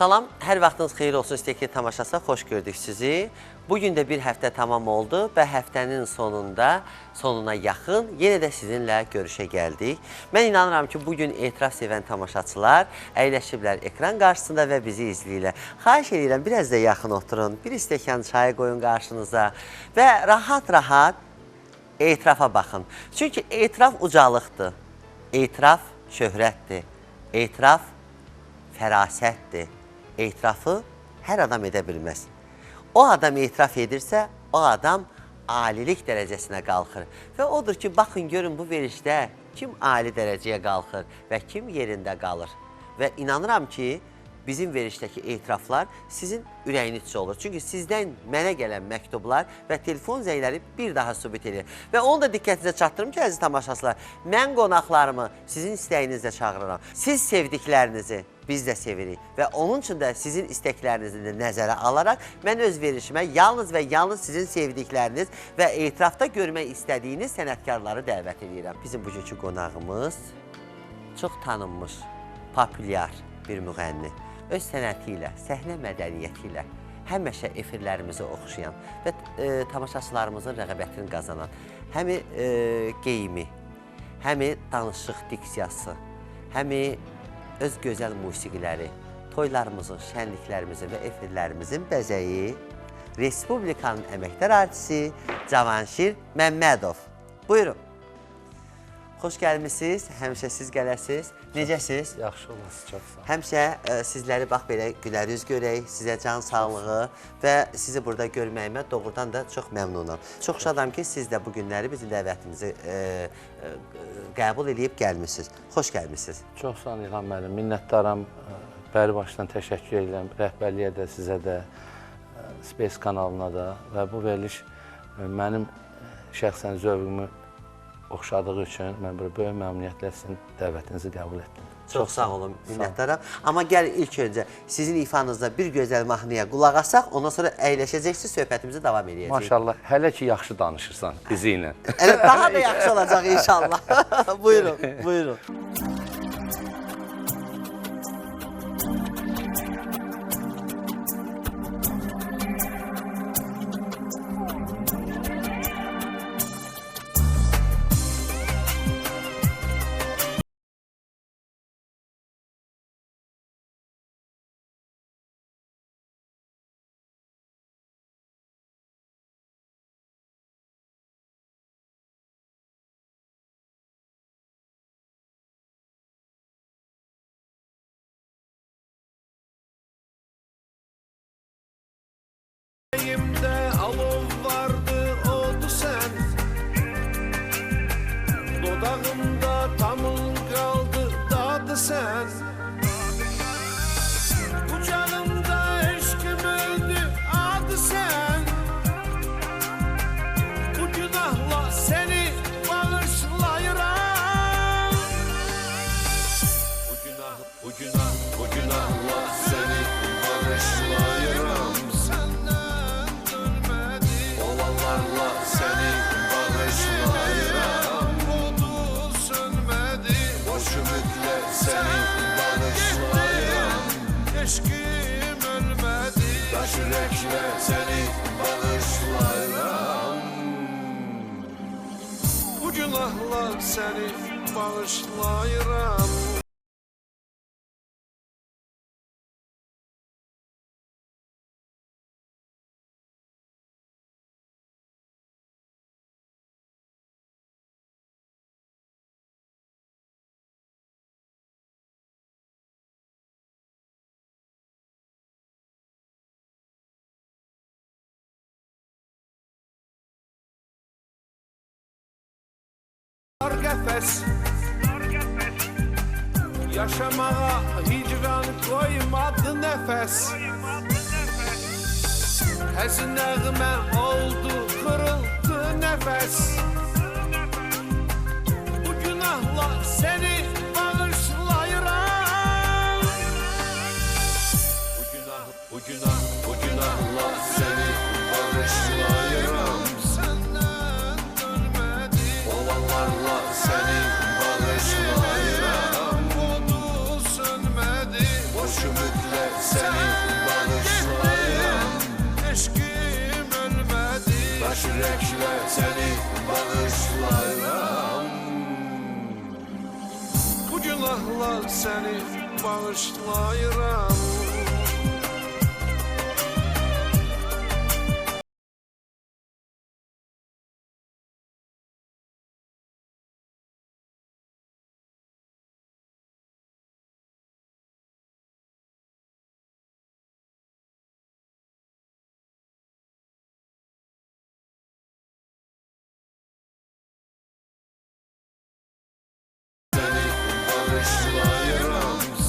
Salam, hər vaxtınız xeyir olsun istəkli tamaşaçılar, xoş gördük sizi. Bugün də bir həftə tamam oldu və həftənin sonunda, sonuna yaxın yenə də sizinlə görüşə gəldik. Mən inanıram ki, bugün etiraf sevən tamaşaçılar əyləşiblər ekran qarşısında və bizi izləyirlər. Xahiş edirəm, biraz da yaxın oturun, bir stəkan çay qoyun qarşınıza və rahat-rahat etirafa baxın. Çünki etiraf ucalıqdır, etiraf şöhrətdir, etiraf fərasətdir. Etirafı hər adam edə bilməz. O adam etiraf edirsə, o adam alilik dərəcəsinə qalxır. Və odur ki, baxın görün bu verilişdə kim ali dərəcəyə qalxır və kim yerində qalır. Və inanıram ki, bizim verilişdəki etiraflar sizin ürəyinizcə olur. Çünki sizdən mənə gələn məktublar və telefon zəngləri bir daha sübut edir. Və onu da diqqətinizə çatdırım ki, əziz tamaşaçılar, mən qonaqlarımı sizin istəyinizlə çağırıram. Siz sevdiklərinizi biz də sevirik və onun üçün də sizin istəklərinizi də nəzərə alaraq mən öz verilişimə yalnız və yalnız sizin sevdikləriniz və etirafda görmək istədiyiniz sənətkarları dəvət edirəm. Bizim bugünkü qonağımız çox tanınmış, populyar bir müğənni. Öz sənəti ilə, səhnə mədəniyyəti ilə həmişə efirlərimizi oxşayan və tamaşaçılarımızın rəğbətini qazanan həmi geyimi, həmi danışıq diksiyası, həmi öz gözəl musiqiləri, toylarımızın, şənliklərimizin və efirlərimizin bəzəyi Respublikanın əməkdar artisti Cavanşir Məmmədov. Buyurun. Xoş gəlmişsiniz, həmişə siz gələsiniz. Necəsiz? Yaxşı olasınız, çox sağ olun. Həmişə sizləri bax belə gülər üz görək, sizə can sağlığı və sizi burada görməyimə doğrudan da çox məmnunam. Çox şadam ki, siz də bu günləri bizim dəvətimizi qəbul edib gəlmişsiniz. Xoş gəlmişsiniz. Çox sağ olun İlham müəllim, minnətdaram. Bəri başdan təşəkkür edirəm rəhbərliyə də, sizə də, Space kanalına da və bu veriliş mənim şəxsən zövqümü oxşadığı üçün mən bir böyük məmnuniyyətlə sizin dəvətinizi qəbul etdim. Çox sağ olun, minnətdaram. Amma gəl ilk öncə sizin ifanızda bir gözəl mahnıya qulaq asaq, ondan sonra əyləşəcəksiniz, söhbətimizi davam edəcəyik. Maşallah, hələ ki yaxşı danışırsan bizi ilə. Elə daha da yaxşı olacaq inşallah. Buyurun, buyurun. Alov vardı oldu sen, dodağımda tamın kaldı dadı sen. Kucağımda eşkim öldü adı sen. Bu günahla seni bağışlayıram. Bu günah, bu günah, bu günahla seni bağışlayıram. Seni bağışlayıram. Odu sönmedi. Boş ümitle seni bağışlayıram. Eşkim ölmedi. Taş yürekle seni bağışlayıram. Bu günahla seni bağışlayıram. Qəfəs yaşamağa hicran qoymadı nəfəs. Həzin nəğmə oldu, kırıldı nəfəs. Bu günahla seni bağışlayıram. Bu günah, bu günah, bu günahla seni bağışlayıram. Senden dönmedi. Olanlarla seni bağışlayıram. Odu sönmedi. Boş ümitle seni ürəklə səni bağışlayıram. Bu günahla səni bağışlayıram.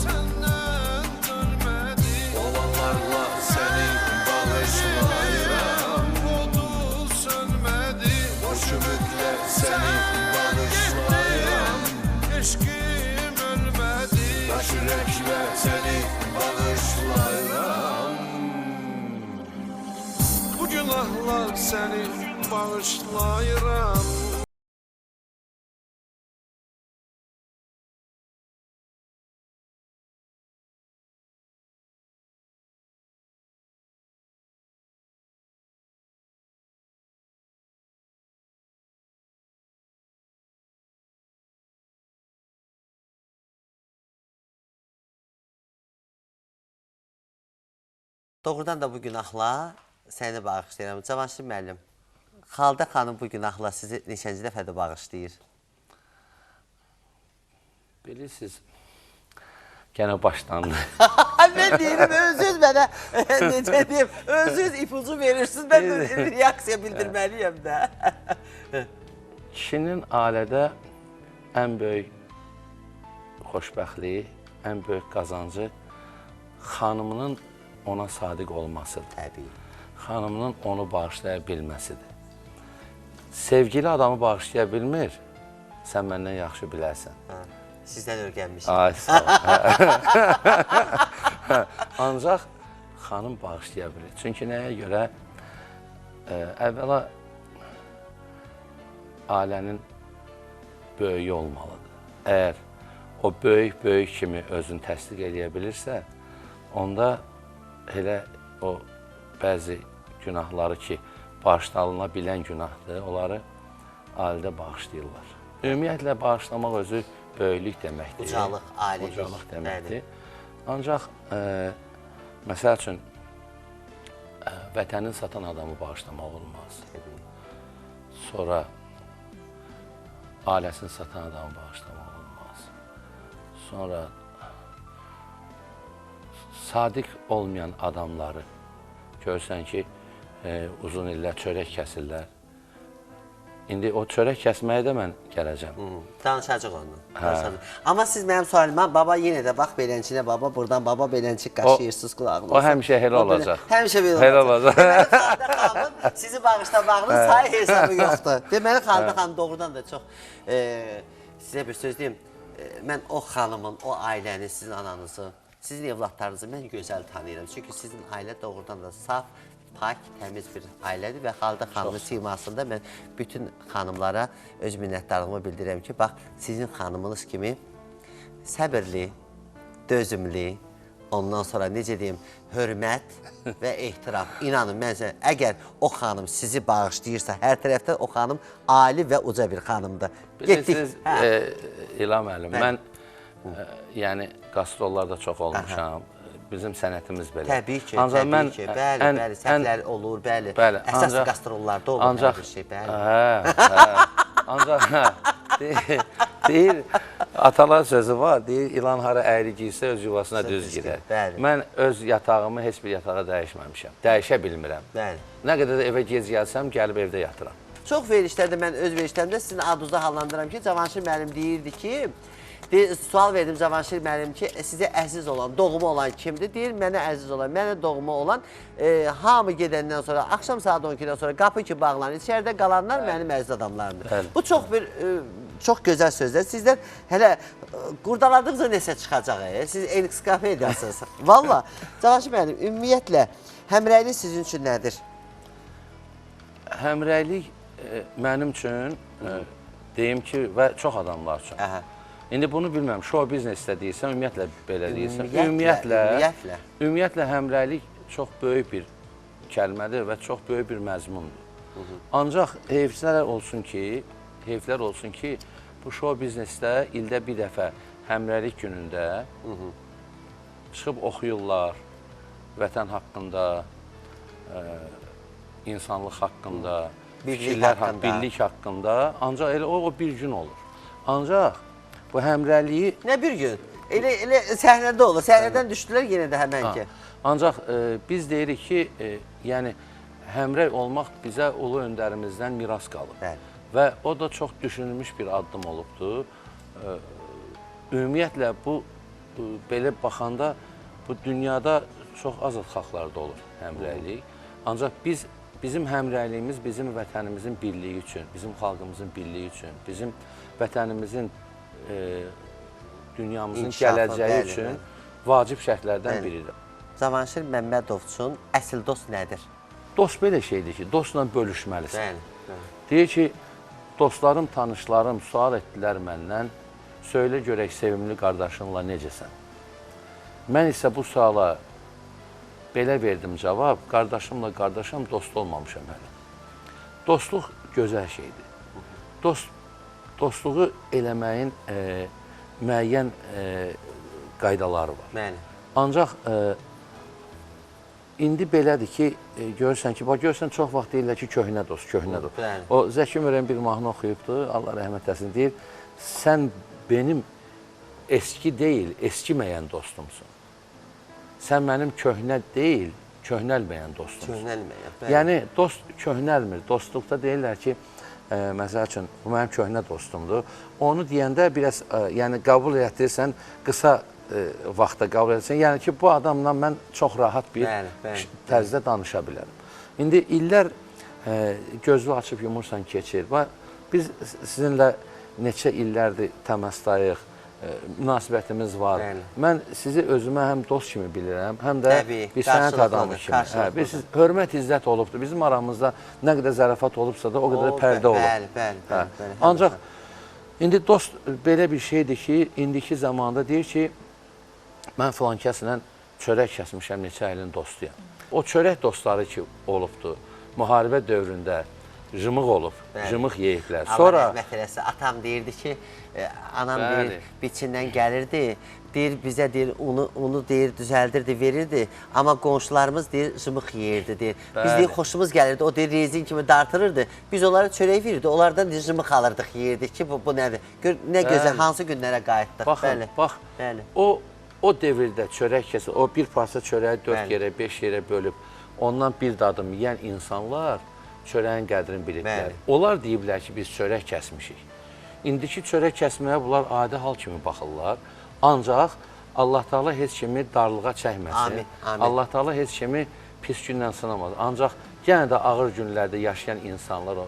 Səndən dönmədi olanlarla səni bağışlayıram. Odu sönmədi boş ümidlə səni bağışlayıram. Eşqim ölmədi daş ürəklə səni bağışlayıram. Bu günahla səni bağışlayıram. Doğrudan da bu günahla səni bağışlayıram. Cavanşir müəllim, Xalidə xanım bu günahla sizi neçənci dəfədir bağışlayır? Bilirsiniz, gənə başlandı. Mən deyirəm, özünüz mənə, necə deyim, özünüz ipucu verirsiniz, mən də reaksiya bildirməliyəm də. Kişinin ailədə ən böyük xoşbəxtliyi, ən böyük qazancı xanımının ona sadiq olmasıdır. Təbii. Xanımının onu bağışlaya bilməsidir. Sevgili adamı bağışlaya bilmir, sən məndən yaxşı bilərsən. Hə, sizdən öyrənmişəm. Ay, sağ ol. Ancaq xanım bağışlaya bilir. Çünki nəyə görə? Əvvəla ailənin böyüyü olmalıdır. Əgər o böyük kimi özünü təsdiq eləyə bilirsə, onda elə o bəzi günahları ki, bağışlanıla bilən günahdır, onları ailədə bağışlayırlar. Ümumiyyətlə, bağışlamaq özü böyüklük deməkdir. Ucalıq, alilik. Ucalıq deməkdir. Ancaq, məsəl üçün, vətənini satan adamı bağışlamaq olmaz. Sonra ailəsini satan adamı bağışlamaq olmaz. Sonra sadiq olmayan adamları görürsən ki, uzun illər çörək kəsirlər. İndi o çörək kəsməyə də mən gələcəm. Danışacaq ondan. Danışacaq. Amma siz mənim sualıma, baba yenə də bax belənçinə, baba buradan, baba belənçi qaşıyırsınız qulağınıza. O həmişə elə olacaq. Həmişə belə olacaq. Deməli, Xalidə xanımın sizi bağışlamağının sayı hesabı yoxdur. Deməli, Xalidə xanım doğrudan da çox, sizə bir söz deyim, mən o xanımın, o ailəni, sizin ananızı, sizin evladlarınızı mən gözəl tanıyıram. Çünki sizin ailə doğrudan da saf, pak, təmiz bir ailədir və Xalidə xanımın simasında mən bütün xanımlara öz minnətdarlığımı bildirirəm ki, bax, sizin xanımınız kimi səbirli, dözümlü, ondan sonra necə deyim, hörmət və ehtiram. İnanın, mən sizə, əgər o xanım sizi bağışlayırsa, hər tərəfdən o xanım ali və uca bir xanımdır. Bilirsiniz, İlham müəllim, mən yəni qastrollarda çox olmuşam. Bizim sənətimiz belə. Təbii ki, təbii ki. Bəli, bəli, səhvlər olur, bəli. Əsas qastrollarda olur hər bir şey, bəli. Ancaq, deyir, atalar sözü var, deyir, ilan hara əyri girsə öz yuvasına düz girər. Mən öz yatağımı heç bir yatağa dəyişməmişəm, dəyişə bilmirəm. Nə qədər də evə gec gəlsəm, gəlib evdə yatıram. Çox verilişlərdə, mən öz verilişlərimdə sizin adınızı hallandıram ki, Cavanşir müəllim deyirdi ki, sual verdim Cavanşir müəllim ki, sizə əziz olan, doğumu olan kimdir? Deyir, mənə əziz olan, mənə doğumu olan hamı gedəndən sonra, axşam saat 12-dən sonra qapı ki bağlanır, içəridə qalanlar mənim əziz adamlarımdır. Bu çox bir, çox gözəl sözlər. Sizdən hələ qurdaladıqca nəsə çıxacaq, siz ensiklopediyasınız. Valla, Cavanşir müəllim, ümumiyyətlə, həmrəylik sizin üçün nədir? Həmrəylik mənim üçün, deyim ki, və çox adamlar üçün. İndi bunu bilməm, şou biznesdə deyirsən, ümumiyyətlə belə deyirsən. Ümumiyyətlə həmrəylik çox böyük bir kəlmədir və çox böyük bir məzmundur. Ancaq heyflər olsun ki, bu şou biznesdə ildə bir dəfə həmrəylik günündə çıxıb oxuyurlar vətən haqqında, insanlıq haqqında, fikirlər haqqında, birlik haqqında. Ancaq elə o bir gün olur. Ancaq bu həmrəyliyi... Nə bir gün? Elə səhnədə olur. Səhnədən düşdülər yenə də həmən ki. Ancaq biz deyirik ki, yəni həmrəy olmaq bizə ulu öndərimizdən miras qalıb. Və o da çox düşünülmüş bir addım olubdur. Ümumiyyətlə, bu belə baxanda bu dünyada çox az xalqlarda olur həmrəylik. Ancaq bizim həmrəyliyimiz bizim vətənimizin birliyi üçün, bizim xalqımızın birliyi üçün, bizim vətənimizin, dünyamızın gələcəyi üçün vacib şərtlərdən biridir. Cavanşir Məmmədov üçün əsl dost nədir? Dost belə şeydir ki, dostla bölüşməlisən. Deyir ki, dostlarım, tanışlarım sual etdilər məndən, söylə görək sevimli qardaşınla necəsən? Mən isə bu suala belə verdim cavab, qardaşımla qardaşım dost olmamışam hələ. Dostluq gözəl şeydir. Dostluğu eləməyin müəyyən qaydaları var. Ancaq indi belədir ki, görürsən ki, bax, görürsən çox vaxt deyirlər ki, köhnə dost, köhnə dost. O Zəki Mürən bir mahnı oxuyubdu, Allah rəhmət eləsin, deyir, sən benim eski deyil, eskiməyən dostumsun. Sən mənim köhnə deyil, köhnəlməyən dostumsun. Köhnəlməyən, bəli. Yəni, dost köhnəlmir. Dostluqda deyirlər ki, məsəl üçün, bu mənim köhnə dostumdur. Onu deyəndə biraz, yəni, qəbul elətdirirsən, qısa vaxtda qəbul edirsən. Yəni ki, bu adamla mən çox rahat bir tərzdə danışa bilərəm. İndi illər gözünü açıb yumursan keçir. Biz sizinlə neçə illərdir təmasdayıq, münasibətimiz var. Mən sizi özümə həm dost kimi bilirəm, həm də bir sənət adamı kimi. Hörmət, izzət olubdur. Bizim aramızda nə qədər zarafat olubsa da o qədər pərdə olub. Ancaq indi dost belə bir şeydir ki, indiki zamanda deyir ki, mən filan kəslə çörək kəsmişəm, neçə ilin dostuyam. O çörək dostları ki olubdur, müharibə dövründə jımıq olub, jımıq yeyiblər. Allah rəhmət eləsin, atam deyirdi ki, anam deyir, biçindən gəlirdi, deyir, bizə deyir, unu deyir, düzəldirdi, verirdi, amma qonşularımız deyir, jımıq yeyirdi, deyir. Biz deyir, xoşumuz gəlirdi, o deyir, rezin kimi dartırırdı, biz onlara çörək verirdi, onlardan deyir, jımıq alırdıq, yeyirdik ki, bu nədir? Gör, nə gözəl, hansı günlərə qayıtdıq. Baxın, bax, o devirdə çörək kəsir, o bir parça çörəyi 4 yerə, 5 yerə bölüb, ondan bir dadım yeyən insanlar çörəyin qədrini biliblər. Onlar deyiblər ki, biz çörək kəsmişik. İndiki çörək kəsməyə bunlar adi hal kimi baxırlar. Ancaq Allah Teala heç kimi darlığa çəkməsin. Allah Teala heç kimi pis gündən sınamaz. Ancaq yenə də ağır günlərdə yaşayan insanlar, o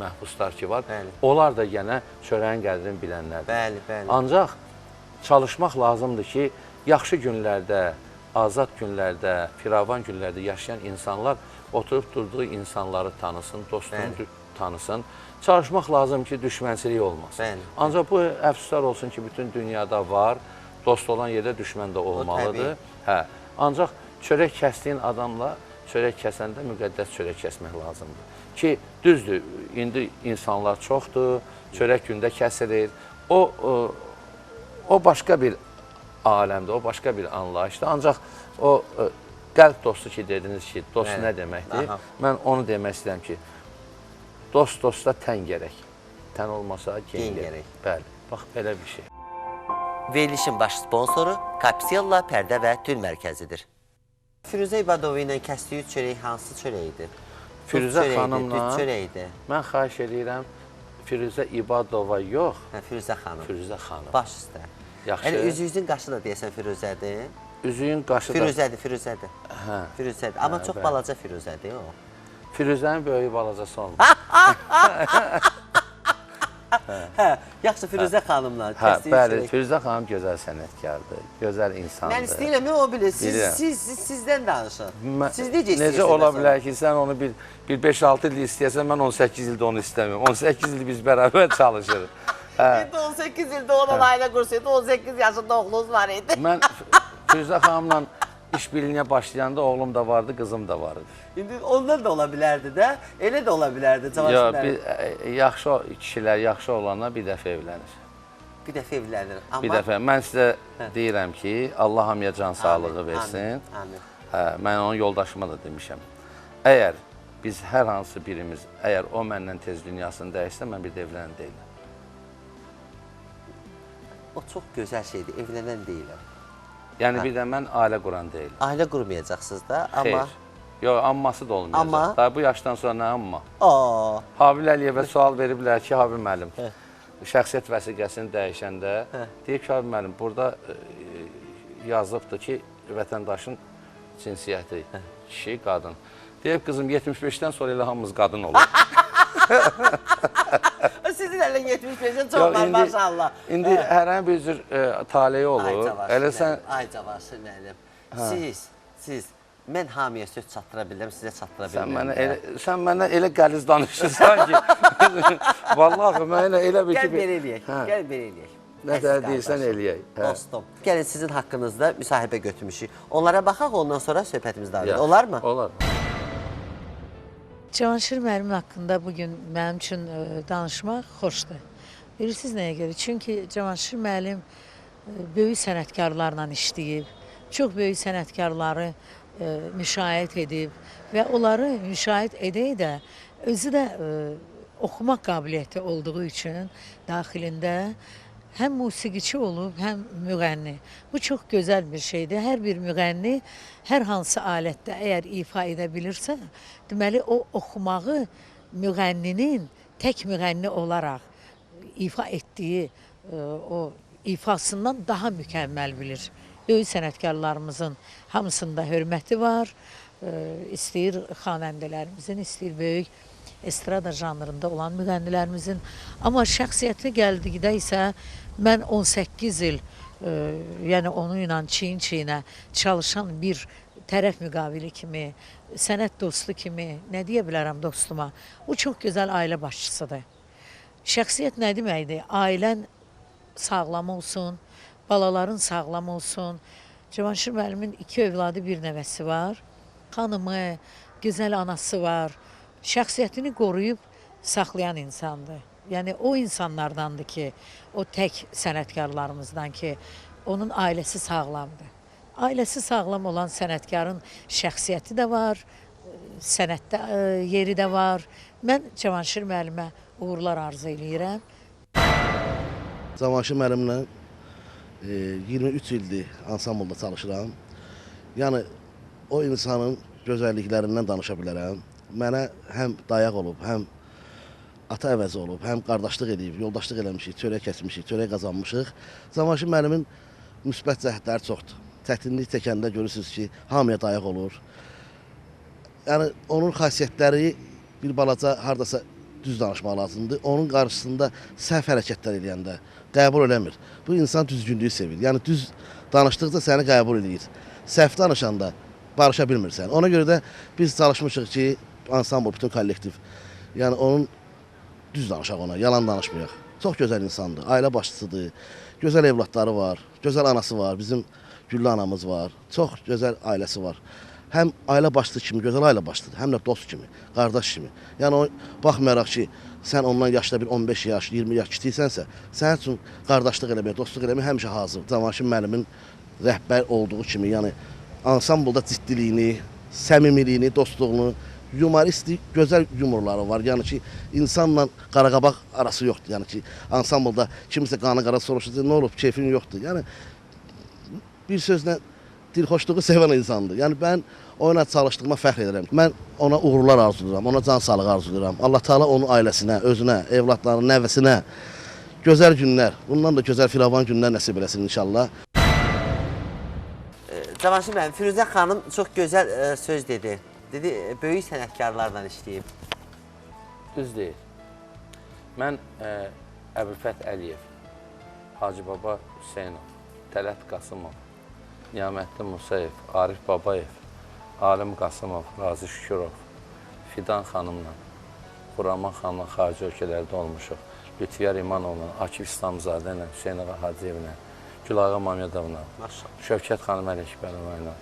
məhbuslar ki var, onlar da yenə çörəyin qədrini bilənlərdir. Ancaq çalışmaq lazımdır ki, yaxşı günlərdə, azad günlərdə, firavan günlərdə yaşayan insanlar oturub durduğu insanları tanısın, dostunu tanısın. Çalışmaq lazım ki, düşmənçilik olmasın. Ancaq bu əfsuslar olsun ki, bütün dünyada var, dost olan yerdə düşmən də olmalıdır. Ancaq çörək kəsdiyin adamla çörək kəsəndə müqəddəs çörək kəsmək lazımdır. Ki, düzdür, indi insanlar çoxdur, çörək gündə kəsilir. O başqa bir aləmdir, o başqa bir anlayışdır. Ancaq o qəlb dostu ki, dediniz ki, dost nə deməkdir? Mən onu demək istəyirəm ki, dost dosta tən gərək. Tən olmasa gen gərək. Bəli, bax, belə bir şey. Verilişin baş sponsoru Kapsella Pərdə və Tül Mərkəzidir. Firuzə İbadova ilə kəsdiyi çörək hansı çörək idi? Firuzə xanımla mən xahiş edirəm, Firuzə İbadova yox. Firuzə xanım. Firuzə xanım. Baş üstə. Yaxşı. Yəni üzüyüzün qaşı da deyəsən Firuzədir. Üzüyün qaşı da. Firuzədir, Firuzədir. Firuzədir. Amma çox balaca Firuzədir o. Firuzənin böyüyü balacası olmur. Yaxşı, Firuzə xanımla. Bəli, Firuzə xanım gözəl sənətkardır, gözəl insandır. Mən istəyirəm, o bilir, sizdən danışın. Siz necə istəyirsiniz? Necə ola bilər ki, sən onu bir 5-6 il istəyəsən, mən 18 ildə onu istəmirəm. 18 il biz bərabər çalışırıq. İndi 18 ildə onun ailə qursaydı, 18 yaşında oğlunuz var idi. Mən Firuzə xanımla İşbirliyinə başlayanda oğlum da vardı, qızım da vardı. İndi ondan da ola bilərdi də, elə də ola bilərdi Cavanşir müəllim. Yaxşı kişilər, yaxşı oğlanlar bir dəfə evlənir. Bir dəfə evlənir. Amma... Bir dəfə. Mən sizə deyirəm ki, Allah hamıya can sağlığı versin. Amin. Mən onun yoldaşıma da demişəm. Əgər biz hər hansı birimiz, əgər o məndən tez dünyasını dəyişsə, mən bir də evlənən deyiləm. O çox gözəl şeydir, evlənən deyiləm. Yəni bir də mən ailə quran deyiləm. Ailə qurmayacaqsınız da, amma... Xeyr. Yox, amması da olmayacaq. Amma... Daha bu yaşdan sonra nə amma? Habil Əliyevə sual veriblər ki, Habil müəllim, şəxsiyyət vəsiqəsini dəyişəndə deyib ki, Habil müəllim, burada yazılıbdır ki, vətəndaşın cinsiyyəti, kişi, qadın. Deyib, qızım, 75-dən sonra elə hamımız qadın olur. Sizin hələ 75-ə çox var, maşallah. İndi hərən bir cür taleyi olur. Ay Cavanşir müəllim, siz, mən hamıya söz çatdıra bilirəm, sizə çatdıra bilmirəm. Sən mənə elə qəliz danışırsan ki, vallahi mən elə bir ki... Gəl belə eləyək, gəl belə eləyək. Nə deyirsən eləyək. Dostum, gəlin sizin haqqınızda müsahibə götürmüşük. Onlara baxaq, ondan sonra söhbətimiz davam edir. Olar mı? Olar. Cavanşir müəllimin haqqında bugün mənim üçün danışmaq xoşdur. Bilirsiniz nəyə görə? Çünki Cavanşir müəllim böyük sənətkarlarla işləyib, çox böyük sənətkarları müşayiət edib və onları müşayiət edə-edə özü də oxumaq qabiliyyəti olduğu üçün daxilində həm musiqiçi olub, həm müğənni. Bu çox gözəl bir şeydir. Hər bir müğənni hər hansı alətdə əgər ifa edə bilirsə, deməli o oxumağı müğənninin tək müğənni olaraq ifa etdiyi o ifasından daha mükəmməl bilir. Böyük sənətkarlarımızın hamısında hörməti var. İstəyir xanəndələrimizin, istəyir böyük estrada janrında olan müğənnilərimizin. Amma şəxsiyyəti gəldikdə isə mən 18 il, yəni onunla çiyin-çiyinə çalışan bir tərəf müqavili kimi, sənət dostu kimi, nə deyə bilərəm dostuma? O çox gözəl ailə başçısıdır. Şəxsiyyət nə deməkdir? Ailən sağlam olsun, balaların sağlam olsun. Cavanşir müəllimin 2 övladı, bir nəvəsi var. Xanımı, gözəl anası var. Şəxsiyyətini qoruyub saxlayan insandır. Yəni o insanlardandır ki, o tək sənətkarlarımızdan ki, onun ailəsi sağlamdır. Ailəsi sağlam olan sənətkarın şəxsiyyəti də var, sənətdə yeri də var. Mən Cavanşir müəllimə uğurlar arzu eləyirəm. Cavanşir müəllimlə 23 ildir ansamblda çalışıram. Yəni o insanın gözəlliklərindən danışa bilərəm. Mənə həm dayaq olub, həm ata əvəzi olub, həm qardaşlıq edib, yoldaşlıq eləmişik, çörək kəsmişik, çörək qazanmışıq. Cavanşir müəllimin müsbət cəhətləri çoxdur. Çətinlik çəkəndə görürsünüz ki, hamıya dayaq olur. Yəni onun xasiyyətləri bir balaca haradasa düz danışmaq lazımdır. Onun qarşısında səhv hərəkətlər eləyəndə qəbul eləmir. Bu insan düzgünlüyü sevir. Yəni düz danışdıqca səni qəbul eləyir. Səhv danışanda barışa bilmirsən. Ona görə də biz çalışmışıq ki, ansambl, bütün kollektiv, yəni onun düz danışaq ona, yalan danışmayaq. Çox gözəl insandır, ailə başçısıdır, gözəl evladları var, gözəl anası var, bizim Güllü anamız var, çox gözəl ailəsi var. Həm ailə başçısı kimi, gözəl ailə başçısıdır, həm də dost kimi, qardaş kimi. Yəni o, baxmayaraq ki, sən ondan yaşda bir 15 yaş, 20 yaş kiçiksənsə, sənin üçün qardaşlıq eləməyə, dostluq eləməyə həmişə hazır. Cavanşir müəllimin rəhbər olduğu kimi, yəni ansamblda ciddiliyini, səmimiliyini, dostluğunu, yumoristlik, gözəl yumorları var. Yəni ki, insanla qaraqabaq arası yoxdur. Yəni ki, ansamblda kimsə qanı qara soruşur, nə olub, keyfin yoxdur. Yəni, bir sözlə dilxoşluğu sevən insandır. Yəni, mən onunla çalışdığıma fəxr edirəm. Mən ona uğurlar arzulayıram, ona can sağlığı arzulayıram. Allah Teala onun ailəsinə, özünə, evladlarına, nəvəsinə gözəl günlər, bundan da gözəl firavan günlər nəsib eləsin inşallah. Cavanşir müəllim, Firuzə xanım çox gözəl söz dedi. Dedi, böyük sənətkarlarla işləyib. Düz deyil. Mən Əbülfət Əliyev, Hacı Baba Hüseynov, Tələt Qasımov, Niyaməddin Musayev, Arif Babayev, Alim Qasımov, Razi Şükürov, Fidan xanımla, Xuraman xanımla xarici ölkələrdə olmuşuq. Lütfiyar İmanovla, Akif İslamzadə ilə, Hüseyn Ağa Hacıyevlə, Gülağa Mamədovla, Şövkət xanım Ələkbərova ilə,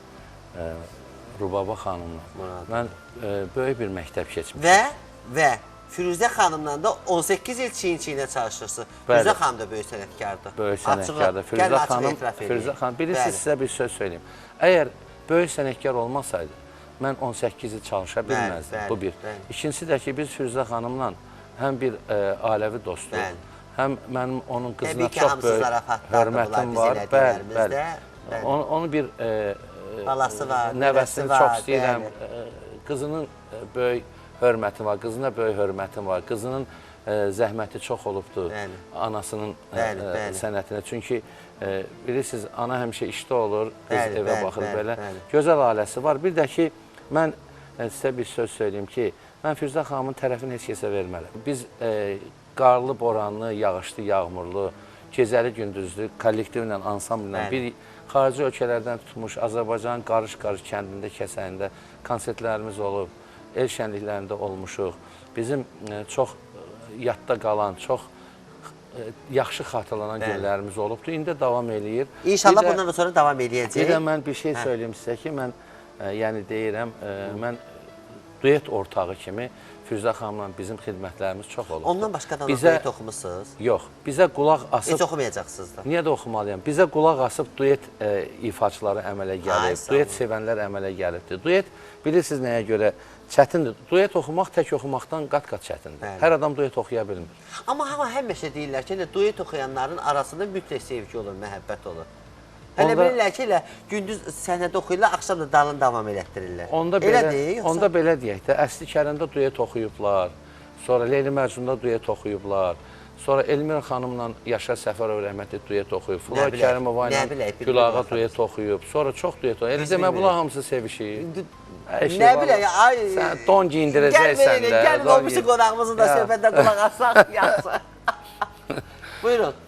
Rubaba xanımla mən böyük bir məktəb keçmişəm. Və Firuzə xanımla da 18 il çiyin-çiyinə çalışırsınız. Firuzə xanım da böyük sənətkardır. Böyük sənətkardır. Firuzə xanım, bilirsiniz, sizə bir söz söyləyim. Əgər böyük sənətkar olmasaydı, mən 18 il çalışa bilməzdim. Bu bir. İkincisi də ki, biz Firuzə xanımla həm bir ailəvi dostluq, həm mənim onun qızına çox böyük hörmətim var. Bəli, bəli. Onu bir nəvəsini çox istəyirəm. Qızının böyük hörmətim var, qızına böyük hörmətim var. Qızının zəhməti çox olubdur anasının sənətinə. Çünki bilirsiniz, ana həmişə işdə olur, qız evə baxır belə. Gözəl ailəsi var. Bir də ki, mən sizə bir söz söyləyim ki, mən Firuzə xanımın tərəfini heç kəsə vermərəm. Biz qarlı, boranlı, yağışlı, yağmurlu, gecəli, gündüzlü, kollektivlə, ansamblla bir xarici ölkələrdən tutmuş Azərbaycanın qarış-qarış kəndində, kəsəyində konsertlərimiz olub, el şənliklərində olmuşuq. Bizim çox yadda qalan, çox yaxşı xatırlanan günlərimiz olubdur. İndi də davam eləyir. İnşallah bundan da sonra davam eləyəcək. Bir də mən bir şey söyləyim sizə ki, mən yəni deyirəm, mən duet ortağı kimi Firuzə xanımla bizim xidmətlərimiz çox olubdur. Ondan başqa da duet oxumusuz? Yox, bizə qulaq asıb... Heç oxumayacaqsınız da. Niyə də oxumalıyam? Bizə qulaq asıb duet ifaçıları əmələ gəlib, duet sevənlər əmələ gəlibdir. Duet, bilirsiniz nəyə görə çətindir? Duet oxumaq tək oxumaqdan qat-qat çətindir. Hər adam duet oxuya bilmir. Amma həmişə deyirlər ki, duet oxuyanların arasında mütləq sevgi olur, məhəbbət olur. Hələ bilirlər ki, elə gündüz səhnədə oxuyurlar, axşam da dalını davam elətdirirlər. Onda belə deyək də, Əsli Kərəmdə duet oxuyublar, sonra Leyli Məcnunda duet oxuyublar, sonra Elmira xanımla Yaşar Səfərov rəhmətli duet oxuyub, Fular Kərimova ilə Gülağa duet oxuyub, sonra çox duet oxuyub. Elə demək, bunlar hamısı sevişir. Nə bilək, ay... Sən don giyindirəcəksən də. Gəlin, o birisi qonağımızın da söhbətdə qulaq asaq, yaxşı. Buyurun.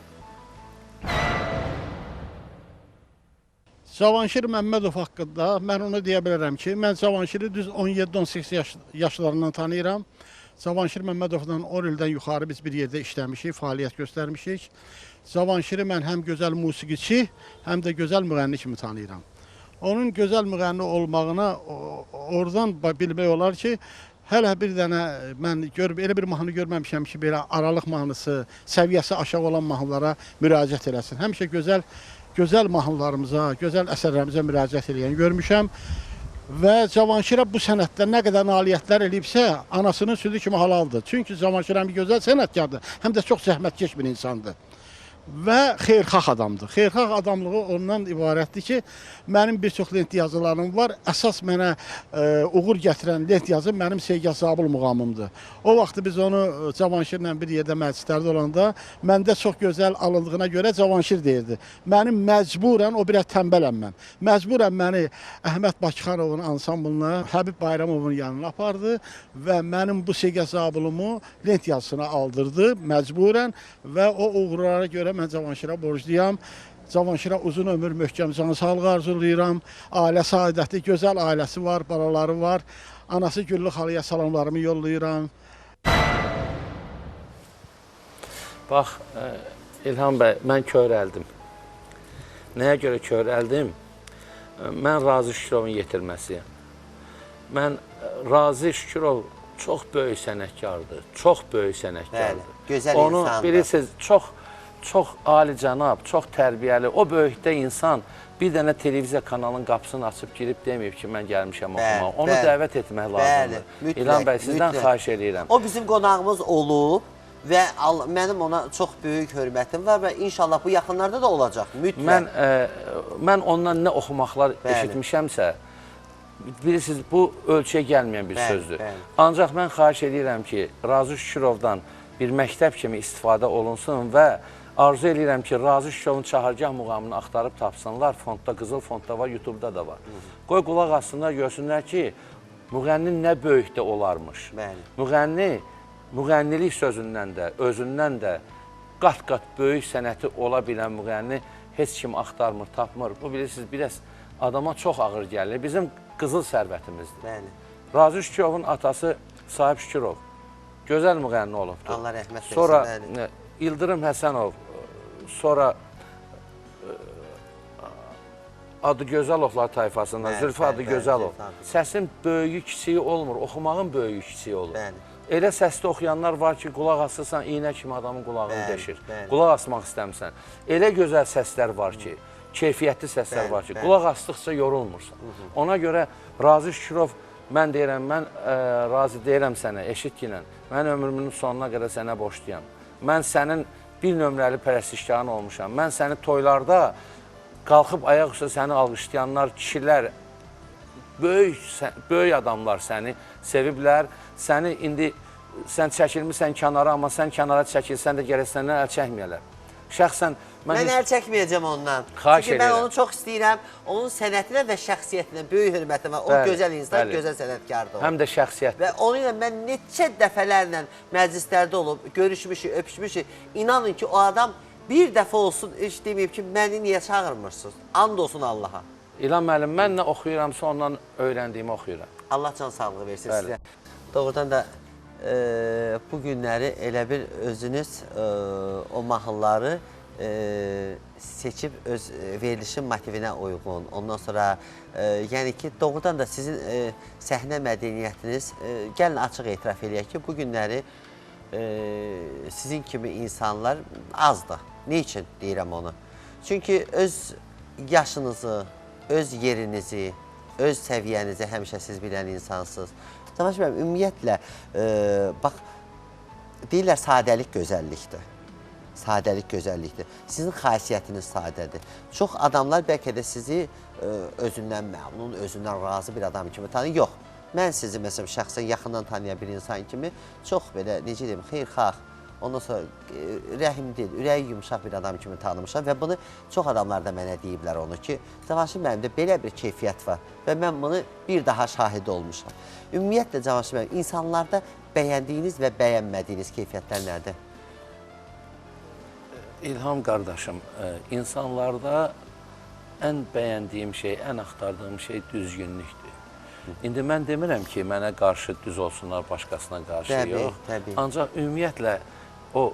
Cavanşir Məmmədov haqqında mən onu deyə bilərəm ki, mən Cavanşiri düz 17-18 yaşlarından tanıyıram. Cavanşir Məmmədovla 10 ildən yuxarı biz bir yerdə işləmişik, fəaliyyət göstərmişik. Cavanşiri mən həm gözəl musiqiçi, həm də gözəl müğənni kimi tanıyıram. Onun gözəl müğənni olmağına oradan bilmək olar ki, hələ bir dənə mən elə bir mahnı görməmişəm ki, belə aralıq mahnısı, səviyyəsi aşağı olan mahnılara müraciət eləsin. Həmişə gözəl mahnılarımıza, gözəl əsərlərimizə müraciət eləyən görmüşəm və Cavanşirə bu sənətdə nə qədər nailiyyətlər eləyibsə, anasının südü kimi halaldır. Çünki Cavanşir həm gözəl sənətkardır, həm də çox zəhmətkeş bir insandır və xeyirxah adamdır. Xeyirxah adamlığı ondan ibarətdir ki, mənim bir çox lent yazılarım var. Əsas mənə uğur gətirən lent yazı mənim Seygah Zabul muğamımdır. O vaxtı biz onu Cavanşirlə bir yerdə məclislərdə olanda məndə çox gözəl alındığına görə Cavanşir deyirdi. Mənim məcburən, o biraz tənbələm mən, məcburən məni Əhməd Bakıxanovun ansamblına, Həbib Bayramovun yanına apardı və mənim bu Seygah Zabulumu lent yazısına aldırdı məcburən və o uğurlara görə mən Cavanşirə borcluyam. Cavanşirə uzun ömür, möhkəm can sağlığı arzulayıram. Ailə saadəti, gözəl ailəsi var, balaları var. Anası Güllü xalıya salamlarımı yollayıram. Bax, İlham bəy, mən kövrəldim. Nəyə görə kövrəldim? Mən Razi Şükürovun yetirməsiyəm. Mən Razi Şükürov çox böyük sənətkardır. Çox böyük sənətkardır. Gözəl insandır. Onu bilirsiniz, çox alicənab, çox tərbiyəli, o böyükdə insan bir dənə televiziya kanalının qapısını açıb girib deməyib ki, mən gəlmişəm oxumağa. Onu dəvət etmək lazımdır. İlham bəy, sizdən xahiş eləyirəm. O bizim qonağımız olub və mənim ona çox böyük hörmətim var və inşallah bu yaxınlarda da olacaq, mütləq. Mən ondan nə oxumaqlar eşitmişəmsə, bilirsiniz, bu ölçüyə gəlməyən bir sözdür. Ancaq mən xahiş eləyirəm ki, Razi Şükürovdan bir məktəb kimi istifadə olunsun və arzu eləyirəm ki, Razi Şükürovun Çahargah muğamını axtarıb tapsınlar. Fondda, Qızıl Fondda var, YouTube'da da var. Qoy qulaq assınlar, görsünlər ki, müğənni nə böyükdə olarmış. Müğənni, müğənnilik sözündən də, özündən də qat-qat böyük sənəti ola bilən müğənni heç kim axtarmır, tapmır. Bu, bilirsiniz, biraz adama çox ağır gəlir. Bizim qızıl sərvətimizdir. Razi Şükürovun atası Sahib Şükürov gözəl müğənni olubdur. Allah rəhmət etsin. Sonra İldırım Həsənov, sonra Adıgözəlovlar tayfasından, Zülfü Adıgözəlov. Səsin böyüyü, kiçiyi olmur, oxumağın böyüyü, kiçiyi olur. Bəli. Elə səsdə oxuyanlar var ki, qulaq asırsan, iynə kimi adamın qulağını deşir. Qulaq asmaq istəmirsən. Elə gözəl səslər var ki, keyfiyyətli səslər var ki, qulaq asdıqca yorulmursan. Ona görə Razi Şükürov, mən deyirəm, mən Razi deyirəm sənə, eşit ki, mən ömrümün sonuna qədər sənə borcluyam. Mən sənin bir nömrəli pərəstişkarın olmuşam. Mən səni toylarda qalxıb ayaq üstə səni alqışlayanlar, kişilər, böyük adamlar səni seviblər. Səni indi sən çəkilmirsən kənara, amma sən kənara çəkilsən də gərək səndən əl çəkməyələr. Şəxsən mən əl çəkməyəcəm ondan. Xahiş Çünki mən edirəm. onu çox istəyirəm. Onun sənətinə və şəxsiyyətinə böyük hörmətim var. O Bəli, gözəl insan, bəli. gözəl sənətkardır o. Həm də şəxsiyyət. Və onu ilə mən neçə dəfələrlə məclislərdə olub, görüşmüşük, öpüşmüşük. İnanın ki, o adam bir dəfə olsun heç deməyib ki, məni niyə çağırmırsınız? And olsun Allaha. İlham müəllim, mən nə oxuyuramsa ondan öyrəndiyimi oxuyuram. Allah can sağlığı versin Bəli. sizə. Doğrudan da bu günləri elə bir özünüz o mahnıları seçib öz verilişin motivinə uyğun. Ondan sonra yəni ki, doğrudan da sizin səhnə mədəniyyətiniz, gəlin açıq etiraf eləyək ki, bu günləri sizin kimi insanlar azdır. Nə üçün deyirəm onu? Çünki öz yaşınızı, öz yerinizi, öz səviyyənizi həmişə siz bilən insansınız. Cavanşir müəllim, ümumiyyətlə, bax, deyirlər sadəlik gözəllikdir. Sadəlik gözəllikdir. Sizin xasiyyətiniz sadədir. Çox adamlar bəlkə də sizi özündən məmnun, özündən razı bir adam kimi tanıyır. Yox, mən sizi məsələn şəxsən yaxından tanıyan bir insan kimi çox belə, necə deyim, xeyirxah, ondan sonra rəhimdil, ürəyi yumşaq bir adam kimi tanımışam və bunu çox adamlar da mənə deyiblər onu ki, Cavanşir müəllimdə belə bir keyfiyyət var və mən bunu bir daha şahid olmuşam. Ümumiyyətlə Cavanşir müəllim, insanlarda bəyəndiyiniz və bəyənmədiyiniz keyfiyyətlər nədir? İlham qardaşım, insanlarda ən bəyəndiyim şey, ən axtardığım şey düzgünlükdür. İndi mən demirəm ki, mənə qarşı düz olsunlar, başqasına qarşı Təbii, yox. təbii. Ancaq ümumiyyətlə o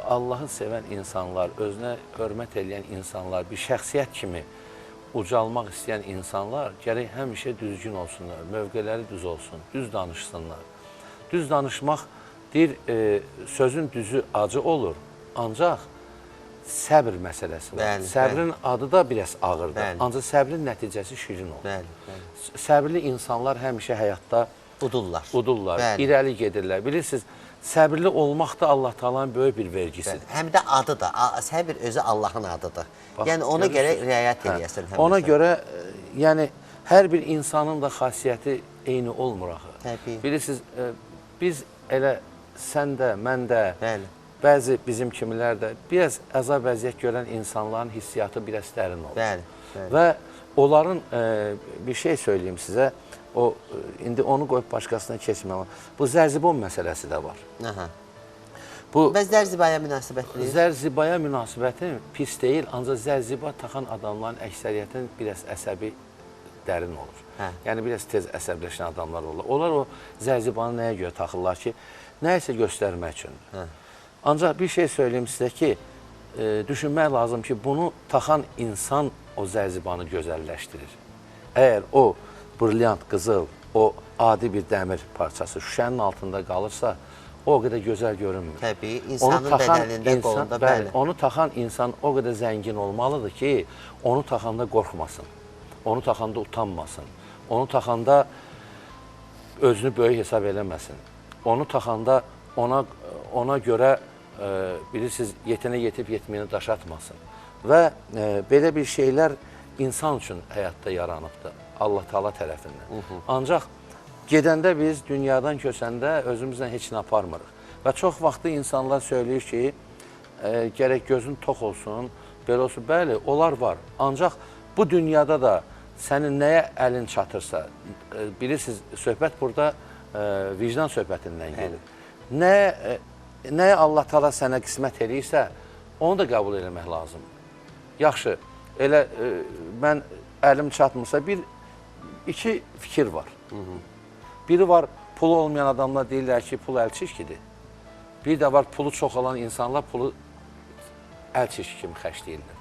Allahı sevən insanlar, özünə hörmət eləyən insanlar, bir şəxsiyyət kimi ucalmaq istəyən insanlar gərək həmişə düzgün olsunlar, mövqeləri düz olsun, düz danışsınlar. Düz danışmaq deyir, sözün düzü acı olur, ancaq səbr məsələsi var. Bəli, Səbrin adı da biraz ağırdır. Bəli. Ancaq səbrin nəticəsi şirin olur. Bəli, bəli. Səbirli insanlar həmişə həyatda Udurlar. udurlar, Bəli. irəli gedirlər. Bilirsiniz, səbirli olmaq da Allah Taala'nın böyük bir vergisidir. Həm də adı da, səbir özü Allahın adıdır. Bax, yəni ona görürsünüz. görə riayət eləyəsən həmişə. Ona görə, yəni hər bir insanın da xasiyyəti eyni olmur axı. Təbii. Bilirsiniz, biz elə sən də, mən də, Bəli. bəzi bizim kimilər də biraz əzab əziyyət görən insanların hissiyatı biraz dərin olur. Bəli, bəli. Və onların bir şey söyləyim sizə, o indi onu qoyub başqasına keçməm. Bu zərzibon məsələsi də var. Aha. Bu Bəs zərzibaya münasibətiniz? Zərzibaya münasibətim pis deyil, ancaq zərziba taxan adamların əksəriyyətinin biraz əsəbi dərin olur. Hə. Yəni biraz tez əsəbləşən adamlar olur. Onlar o zərzibanı nəyə görə taxırlar ki, nəyisə göstərmək üçündür. Hə. Ancaq bir şey söyləyim sizə ki, düşünmək lazım ki, bunu taxan insan o zərzibanı gözəlləşdirir. Əgər o brilliant qızıl, o adi bir dəmir parçası şüşənin altında qalırsa, o qədər gözəl görünmür. Təbii, Onu insanın taxan bədənində, insan, qolunda, bəli, bəli. onu taxan insan o qədər zəngin olmalıdır ki, onu taxanda qorxmasın, onu taxanda utanmasın, onu taxanda özünü böyük hesab eləməsin. Onu taxanda ona görə bilirsiniz, yetinə yetib yetməyinə daş atmasın. Və belə bir şeylər insan üçün həyatda yaranıbdır Allah Taala tərəfindən. Ancaq gedəndə biz dünyadan köçəndə özümüzlə heç nə aparmırıq. Və çox vaxtı insanlar söyləyir ki, gərək gözün tox olsun, belə olsun. Bəli, onlar var. Ancaq bu dünyada da sənin nəyə əlin çatırsa, bilirsiniz, söhbət burada vicdan söhbətindən gedir. Nəyə Allah Taala sənə qismət eləyirsə, onu da qəbul eləmək lazımdır. Yaxşı, elə mən əlim çatmırsa, iki fikir var. Biri var, pulu olmayan adamlar deyirlər ki, pul əl çirkidir. Bir də var, pulu çox olan insanlar pulu əl çirki kimi xərcləyirlər.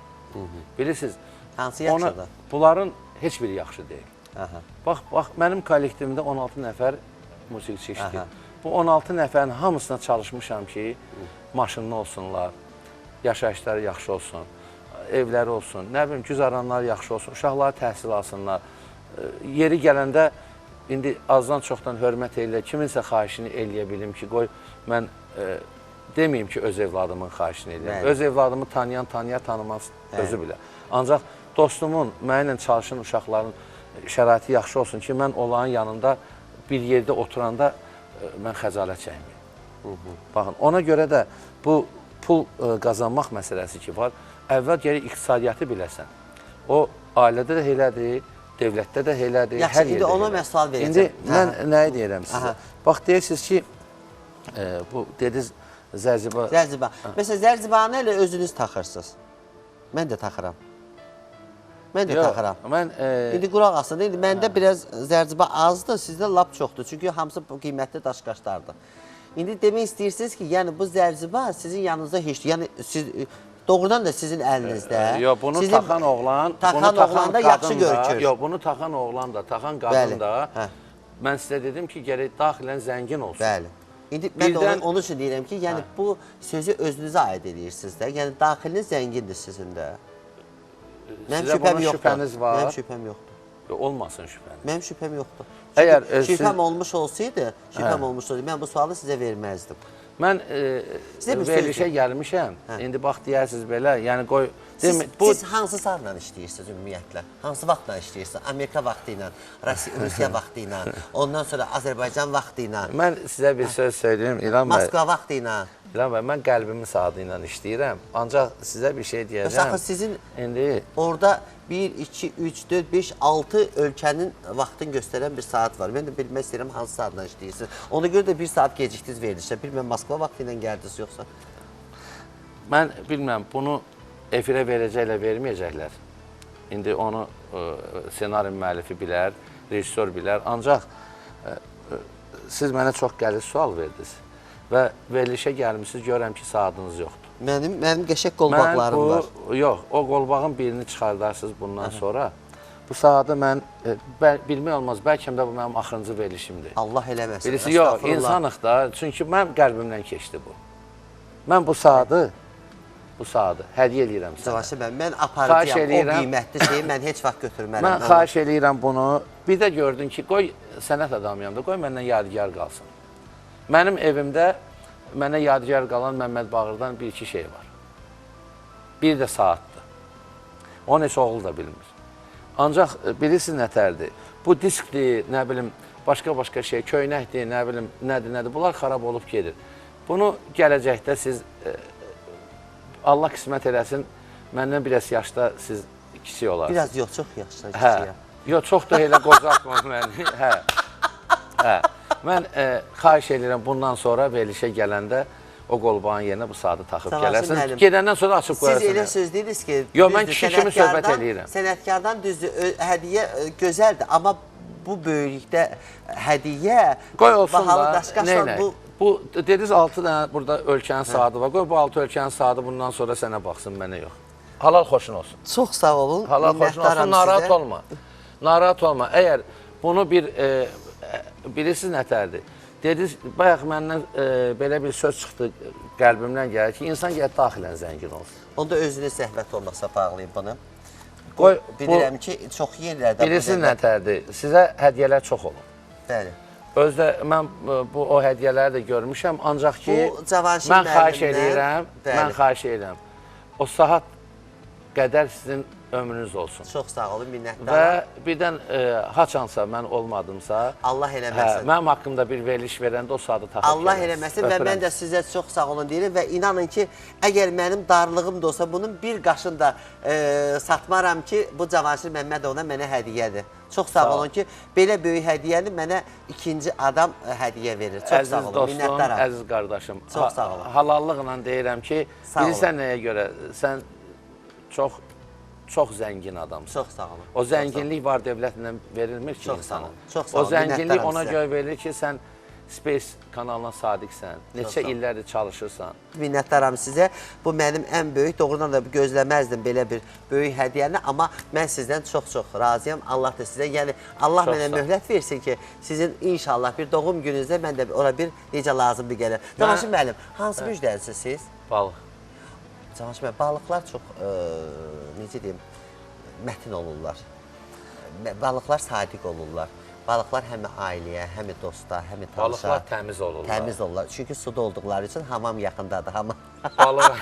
Bilirsiniz, Hansı yaxşıdır? Bunların heç biri yaxşı deyil. Aha. Bax, mənim kollektivimdə 16 nəfər musiqiçi işləyir. Bu 16 nəfərin hamısına çalışmışam ki, maşınlı olsunlar, yaşayışları yaxşı olsun, evləri olsun, nə bilim, güzaranlar yaxşı olsun, uşaqları təhsil alsınlar. Yeri gələndə indi azdan çoxdan hörmət eləyir, kiminsə xahişini eləyə bilim ki, qoy mən deməyim ki, öz evladımın xahişini eləyəm. Öz evladımı tanıyan tanıyar, tanımaz özü bilər. Ancaq dostumun, mənimlə çalışan uşaqların şəraiti yaxşı olsun ki, mən onların yanında bir yerdə oturanda mən xəcalət çəkməyim. Baxın, ona görə də bu pul qazanmaq məsələsi ki var, əvvəl gərək iqtisadiyyatı biləsən. O, ailədə də elədir, dövlətdə də elədir, hər yerdə İndi ona mən sual verəcəm. İndi mən nəyi deyirəm sizə? Bax, deyirsiniz ki, bu dediniz zərziba. Zərziba. Məsələn, zərzibanı elə özünüz taxırsınız. Mən də taxıram. Mən də taxıram. İndi qulaq asın, indi məndə biraz zərziba azdır, sizdə lap çoxdur. Çünki hamısı qiymətli daşqaşlardır. İndi demək istəyirsiniz ki, yəni bu zərziba sizin yanınızda heç, yəni siz doğrudan da sizin əlinizdə. Yox, bunu taxan oğlan, taxan oğlan da yaxşı görükür. Yox, bunu taxan oğlan da, taxan qadın da, mən sizə dedim ki, gərək daxilən zəngin olsun. Bəli. İndi mən də onun üçün deyirəm ki, yəni bu sözü özünüzə aid edirsiniz də, yəni daxiliniz zəngindir sizin də. Mənim şübhəm yoxdur. Mənim şübhəm yoxdur. Olmasın şübhəniz. Mənim şübhəm yoxdur. Əgər şübhəm olmuş olsaydı, şübhəm olmuş olsaydı, mən bu sualı sizə verməzdim. Mən verilişə gəlmişəm. İndi bax deyərsiniz belə, yəni qoy... Siz hansı saatla işləyirsiniz ümumiyyətlə? Hansı vaxtla işləyirsiniz? Amerika vaxtı ilə, Rusiya vaxtı ilə, ondan sonra Azərbaycan vaxtı ilə. Mən sizə bir söz söyləyim, İlham bəy. Moskva vaxtı ilə. İlham bəy, mən qəlbimin saatı ilə işləyirəm. Ancaq sizə bir şey deyəcəm. Bəs axı sizin orada 1, 2, 3, 4, 5, 6 ölkənin vaxtını göstərən bir saat var. Mən də bilmək istəyirəm hansı saatla işləyirsiniz. Ona görə də bir saat gecikdiniz verilişə. Bilməm, Moskva vaxtı ilə gəldiniz yoxsa? Mən bilməm, bunu efirə verəcəklər, verməyəcəklər. İndi onu senaryo müəllifi bilər, rejissor bilər. Ancaq siz mənə çox qəliz sual verdiniz və verilişə gəlmişsiniz, görürəm ki, saatınız yoxdur. Mənim qəşəng qolbaqlarım var. Yox, o qolbağın birini çıxardarsınız bundan sonra. Bu saatı mən bilmək olmaz, bəlkə də bu mənim axırıncı verilişimdir. Allah eləməsin. Bilirsiniz, yox, insanıq da, çünki mənim qəlbimdən keçdi bu. Mən bu saatı hədiyyə eləyirəm sənə. Cavanşir bəy, mən aparıcıyam, o qiymətli şeyi mən heç vaxt götürmərəm. Mən xahiş eləyirəm bunu. Bir də gördün ki, qoy sənət adamıyam da, qoy məndən yadigar qalsın. Mənim evimdə mənə yadigar qalan Məmməd Bağırdan bir-iki şey var. Bir də saatdır. Onu heç oğlu da bilmir. Ancaq bilirsiniz nətərdir? Bu diskdir, nə bilim, başqa-başqa şey, köynəkdir, nə bilim, nədir, nədir. Bunlar xarab olub gedir. Bunu gələcəkdə siz, Allah qismət eləsin, məndən biraz yaşda siz kiçik olarsınız. Biraz yox, çox yaşda kiçiyəm. Yox, çox da elə qocaltma məni. Hə. Mən xahiş edirəm, bundan sonra verilişə gələndə o qolbağın yerinə bu saatı taxıb gələrsin. Gedəndən sonra açıb qoyarsın. Siz elə söz deyirsiniz ki, yox, mən kişi kimi söhbət eləyirəm. Sənətkardan düzdür, hədiyyə gözəldir, amma bu böyüklükdə hədiyyə, qoy olsun da, neynək? Bu, dediniz 6 dənə burada ölkənin saatı var. Qoy bu 6 ölkənin saatı bundan sonra sənə baxsın, mənə yox. Halal xoşun olsun. Çox sağ olun. Halal xoşun olsun, narahat olma. Narahat olma. Əgər bunu bir, bilirsiniz nətərdir? Dediniz, bayaq məndən belə bir söz çıxdı, qəlbimdən gəlir ki, insan gəlir daxilən zəngin olsun. Onda özünüz zəhmət olmasa bağlayın bunu. Qoy, bilirəm ki, çox yerlərdə... Bilirsiniz nətərdir? Sizə hədiyyələr çox olun. Bəli. Özdə mən bu o hədiyyələri də görmüşəm, ancaq ki, mən xahiş eləyirəm, mən xahiş eləyirəm. O saat qədər sizin ömrünüz olsun. Çox sağ olun, minnətdaram. Və birdən haçansa mən olmadımsa, Allah eləməsin. Mənim haqqımda bir veriliş verəndə o saatı taxıb Allah eləməsin və mən də sizə çox sağ olun deyirəm və inanın ki, əgər mənim darlığım da olsa, bunun bir qaşını da satmaram ki, bu Cavanşir Məmmədovuna mənə hədiyyədir. Çox sağ olun ki, belə böyük hədiyyəni mənə ikinci adam hədiyyə verir. Çox sağ olun, minnətdaram. Əziz dostum, əziz qardaşım. Çox sağ olun. Halallıqla deyirəm ki, bilirsən nəyə görə, sən çox zəngin adamsın. Çox sağ olun. O zənginlik var dövlətlə verilmir ki insana. Çox sağ olun. O zənginlik ona görə verilir ki, sən Space kanalına sadiqsən. Neçə illərdir çalışırsan. Minnətdaram sizə. Bu mənim ən böyük, doğrudan da gözləməzdim belə bir böyük hədiyyəni, amma mən sizdən çox-çox razıyam. Allah da sizə, yəni Allah Çox mənə sağ ol. möhlət versin ki, sizin inşallah bir doğum gününüzdə mən də ora bir necə lazımdır gələr. Cavanşir müəllim, hansı müjdəlisiz siz? Balıq. Cavanşir müəllim, balıqlar çox, necə deyim, mətin olurlar. Balıqlar sadiq olurlar. Balıqlar həm ailəyə, həm dosta, həm tanışa. Balıqlar təmiz olurlar. Təmiz olurlar. Çünki suda olduqları üçün hamam yaxındadır. Hamam. Balıq.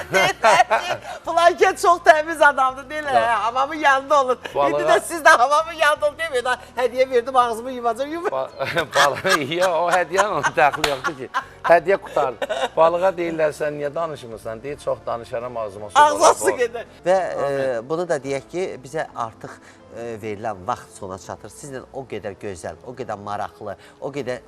Filankət çox təmiz adamdır, deyirlər, hə, hamamın yanında olur. İndi də siz də hamamın yanında olun deməyin. Ha, hədiyyə verdim, ağzımı yumacam, yumacam. Balıq, ya o hədiyyənin onun dəxli yoxdur ki. Hədiyyə qurtardı. Balığa deyirlər, sən niyə danışmırsan? Deyir, çox danışaram, ağzıma su Ağzına dolar. su gedər. Və bunu da deyək ki, bizə artıq verilən vaxt sona çatır. Sizlə o qədər gözəl, o qədər maraqlı, o qədər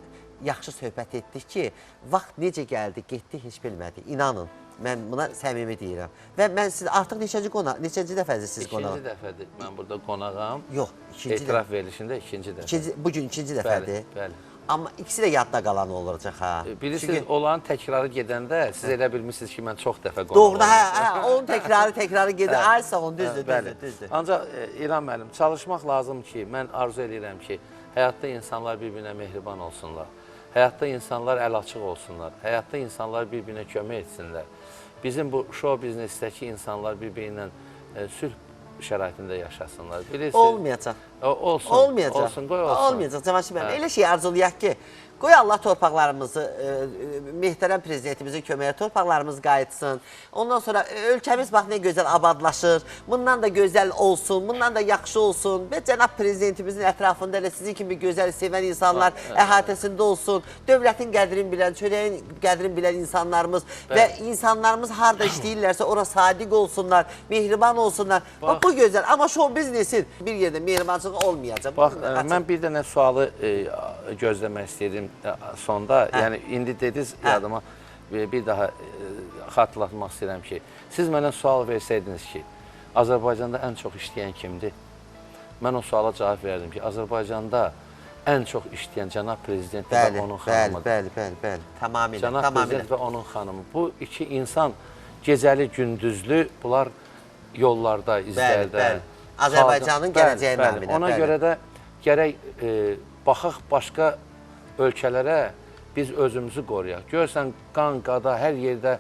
yaxşı söhbət etdik ki, vaxt necə gəldi, getdi heç bilmədik. İnanın, mən buna səmimi deyirəm. Və mən siz artıq neçənci qonaq, neçənci dəfədir siz qonaq? İkinci dəfədir mən burada qonağam. Yox, ikinci dəfə. Etiraf verilişində ikinci dəfə. İkinci, bugün ikinci dəfədir. Bəli, bəli. Amma ikisi də yadda qalan olacaq ha. Bilirsiniz, Çünki onların təkrarı gedəndə siz elə bilmişsiniz ki, mən çox dəfə qonaq Doğrudan, olmuşam. hə, hə, onun təkrarı gedir. Ay sağ olun, düzdür, Bəli. düzdür, düzdür. Ancaq İlham müəllim, çalışmaq lazım ki, mən arzu eləyirəm ki, həyatda insanlar bir-birinə mehriban olsunlar. Həyatda insanlar əl açıq olsunlar. Həyatda insanlar bir-birinə kömək etsinlər. Bizim bu şou biznesdəki insanlar bir-birinə sülh şəraitində yaşasınlar. Bilirsiniz? Olmayacaq. Olsun. Olmayacaq. Olsun, qoy olsun. Olmayacaq Cavanşir müəllim. Elə şey arzulayaq ki, qoy Allah torpaqlarımızı, möhtərəm prezidentimizin köməyi torpaqlarımız qayıtsın. Ondan sonra ölkəmiz bax nə gözəl abadlaşır. Bundan da gözəl olsun, bundan da yaxşı olsun. Və cənab prezidentimizin ətrafında elə sizin kimi gözəl sevən insanlar əhatəsində olsun. Dövlətin qədrini bilən, çörəyin qədrini bilən insanlarımız və insanlarımız harda işləyirlərsə ora sadiq olsunlar, mehriban olsunlar. Bax bu gözəl. Amma şou biznesin bir yerdə mehribançılıq olmayacaq. Bax, Açıq. mən bir dənə sualı gözləmək istəyirdim sonda. Yəni indi dediniz yadıma bir daha xatırlatmaq istəyirəm ki, siz mənə sual versəydiniz ki, Azərbaycanda ən çox işləyən kimdir? Mən o suala cavab verdim ki, Azərbaycanda ən çox işləyən cənab prezident və Bəli, onun bəli, xanımıdır. bəli, bəli, bəli. Tamamilə, Cənab tamamilə. prezident və onun xanımı. Bu iki insan gecəli, gündüzlü bunlar yollarda, izlərdə. bəli. Azərbaycanın gələcəyi naminə, Ona bəli. görə də gərək baxaq başqa ölkələrə, biz özümüzü qoruyaq. Görürsən, qan, qada, hər yerdə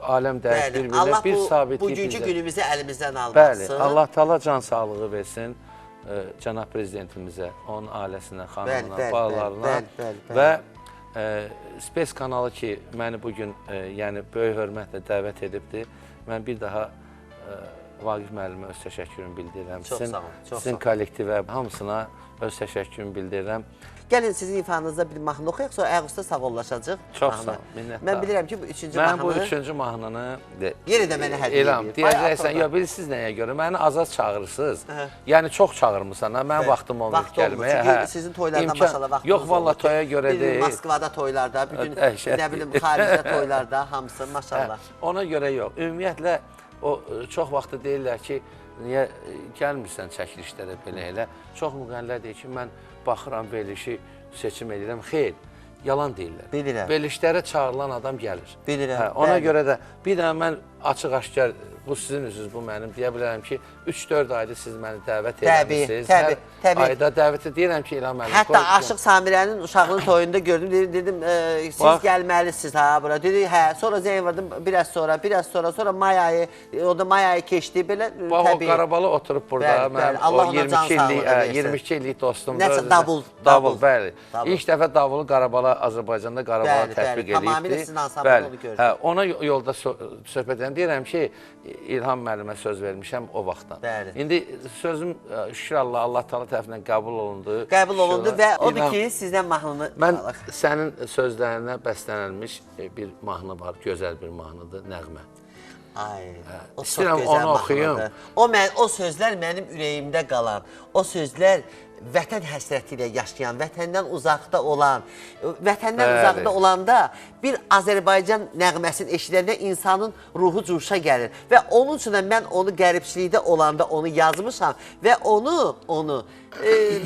aləm dəyişir Bəli, bir-birinə, Allah bir bu sabitlik bugünkü bizə. günümüzü əlimizdən almasın. Bəli, Allah Taala can sağlığı versin cənab prezidentimizə, onun ailəsinə, xanımına, Bəli, bəli, balalarına bəli, bəli, bəli. və Space kanalı ki, məni bugün yəni böyük hörmətlə dəvət edibdir. Mən bir daha Vaqif müəllimə öz təşəkkürümü bildirirəm. Çox sağ olun, çox Sizin sağ olun. kollektivə, hamısına öz təşəkkürümü bildirirəm. Gəlin sizin ifanızda bir mahnı oxuyaq, sonra ayaq üstə sağollaşacaq. Çox Mahnı. sağ olun, minnətdaram. Mən bilirəm ki, bu üçüncü Mən bu mahnını üçüncü mahnını Yenə də mənə hədiyyə İlham, eləyir. Bayağı deyəcəksən, axırda. yox, bilirsiniz nəyə görə? Məni az-az çağırırsınız. Yəni çox çağırmısan, ha, mənim vaxtım olmur Vaxt olmur. gəlməyə. Çünki hə. sizin toylardan İmkan- maşallah vaxtınız Yox, vallah olmur ki, toya görə Bir gün deyil. Moskvada toylarda, bir gün Dəhşət. nə bilim xaricdə toylarda, hamısı maşallah. Hə, ona görə yox. Ümumiyyətlə o çox vaxtı deyirlər ki, niyə gəlmirsən çəkilişlərə belə elə? Çox müğənnilər deyir ki, mən baxıram verilişi seçim edirəm. Xeyr, yalan deyirlər. Bilirəm. Verilişlərə çağırılan adam gəlir. Bilirəm, Hə, ona bəli. görə də bir dənə mən açıq-aşkar bu sizin üzünüz, bu mənim deyə bilərəm ki, 3-4 aydır siz məni dəvət Təbii, eləmisiniz. təbii, Hər təbii. ayda dəvət edirəm ki, İlham müəllim. Hətta qoy- Aşıq Samirənin uşağının toyunda gördüm, dedim, siz Bax. gəlməlisiniz ha bura. Dedi, hə, sonra zəng vurdum, biraz sonra, biraz sonra, sonra may ayı, o da may ayı keçdi, belə Bax o təbii. Qarabalı oturub burada. Bəli, bəli. Mənim Allah o ona can 22 illik, sağlığı versin. 22 illik dostumdur. Nəsə Özü də- davul, Davul, bəli. Davul. İlk dəfə davulu Qarabala Azərbaycanda Qarabala Bəli, tətbiq bəli. eləyibdi. Tamamilə sizin ansamblda Bəli. onu gördüm. Hə, ona yolda söhbət edirəm. Deyirəm ki, İlham müəllimə söz vermişəm o vaxtdan. Bəli. İndi sözüm şükür Allah, Allah Taala tərəfindən qəbul olundu. Qəbul olundu və odur İlham- ki, sizdən mahnını Mən alaq. sənin sözlərinə bəslənilmiş bir mahnı var, gözəl bir mahnıdır, nəğmə. Ay, o çox İstəyirəm gözəl onu oxuyum. mahnıdır. O mən o sözlər mənim ürəyimdə qalan, o sözlər vətən həsrəti ilə yaşayan, vətəndən uzaqda olan, vətəndən Bəli. uzaqda olanda bir Azərbaycan nəğməsini eşidəndə insanın ruhu cuşa gəlir və onun üçün də mən onu qəribçilikdə olanda onu yazmışam və onu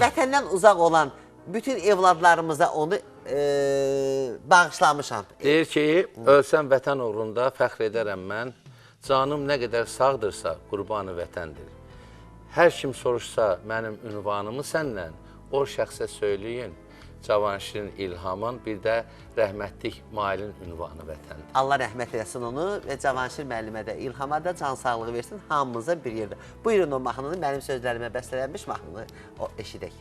vətəndən uzaq olan Bütün evladlarımıza onu bağışlamışam. Deyir ki, ölsəm vətən uğrunda fəxr edərəm mən. Canım nə qədər sağdırsa, qurbanı vətəndir. Hər kim soruşsa mənim ünvanımı səndən, o şəxsə söyləyin Cavanşirin İlhamın, bir də rəhmətlik Mailin ünvanı vətəndir. Allah rəhmət eləsin onu və Cavanşir müəllimə də, İlhama da can sağlığı versin hamımıza bir yerdə. Buyurun o mahnını, mənim sözlərimə bəstələnmiş mahnını eşidək.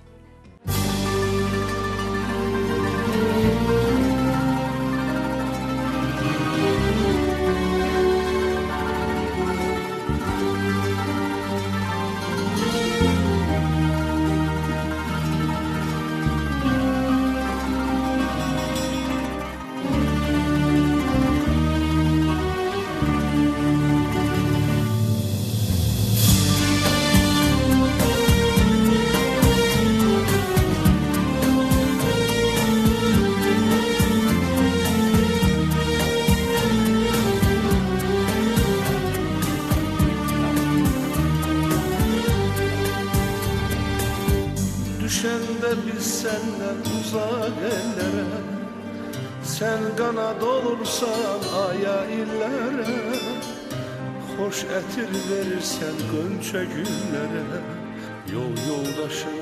Düşəndə biz səndən uzaq əllərə, sən qanad olursan aya illərə, xoş ətir verirsən qönçə güllərə, yol yoldaşım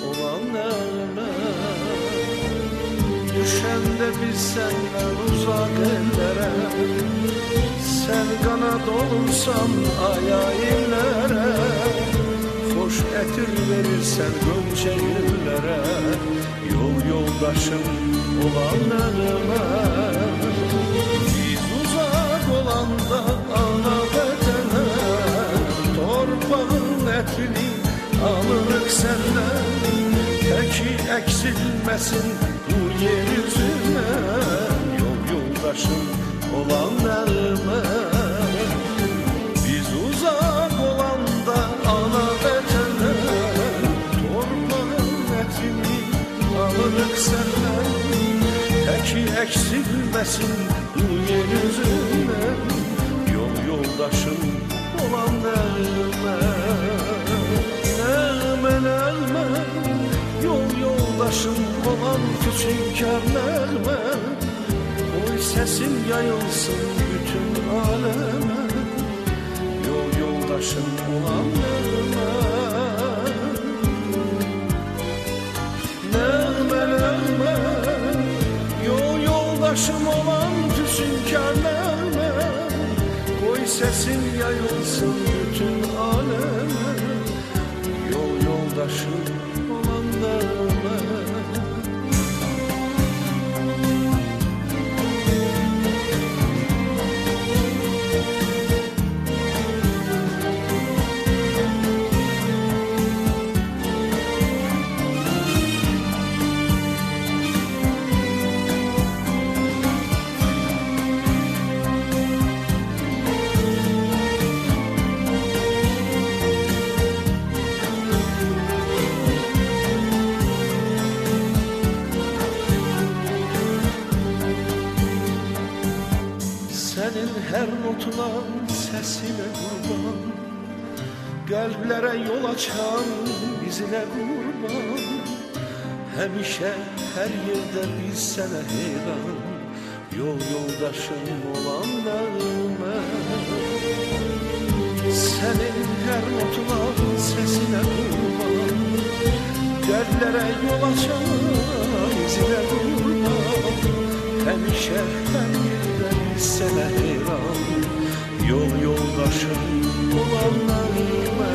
olan nəğmə. Düşəndə biz səndən uzaq əllərə, sən qanad olursan aya illərə, xoş ətir verirsən qönçə güllərə, yol yoldaşım olan nəğmə. Biz uzaq olanda ana vətənə, torpağın ətrini alırıq səndən, təki əksilməsin bu yer üzündən, yol yoldaşım olan nəğmə. Biz uzaq olanda ana vətənə, torpağın ətrini alırıq səndən, təki əksilməsin bu yer üzündən, yol yoldaşım olan nəğmə. Nəğmə, nəğmə, yol yoldaşım olan füsunkar nəğmə, qoy səsim yayılsın bütün aləmə, yol yoldaşım olan nəğmə. Nəğmə, nəğmə, yol yoldaşım olan füsunkar nəğmə, qoy səsim yayılsın bütün aləmə, yol yoldaşım olan nəğmə. Sənin hər notuna, səsinə qurban, qəlblərə yol açan izinə qurban, həmişə hər yerdə biz sənə heyran, yol yoldaşım olan nəğmə. Sənin hər notuna, səsinə qurban, qəlblərə yol açan izinə qurban, həmişə hər yerdə biz sənə heyran, yol yoldaşım olan nəğmə.